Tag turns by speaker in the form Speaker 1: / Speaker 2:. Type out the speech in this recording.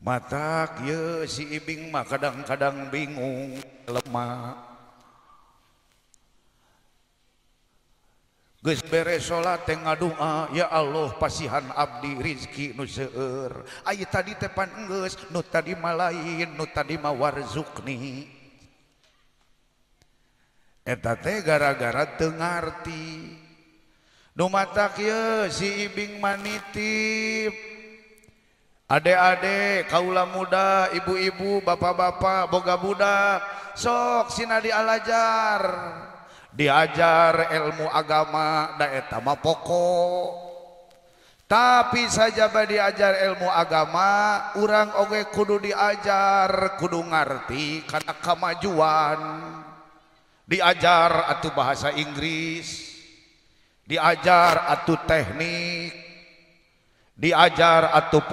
Speaker 1: Matak ye si Ibing mah kadang-kadang bingung lemah. Geus beres salat teh ngadua, ya Allah pasihan abdi rizki nu seueur. Ai tadi teh pan geus, nu tadi mah lain, nu tadi mah warzuqni. Eta teh gara-gara teu ngarti. Nu matak ye si Ibing mah nitip. Adek-adek, kaula muda, ibu-ibu, bapak-bapak, boga budak, sok sina dialajar. Diajar ilmu agama, da eta mah pokok. Tapi sajaba diajar ilmu agama, urang oge kudu diajar, kudu ngarti kana kamajuan. Diajar atuh bahasa Inggris, diajar atuh teknik, diajar atuh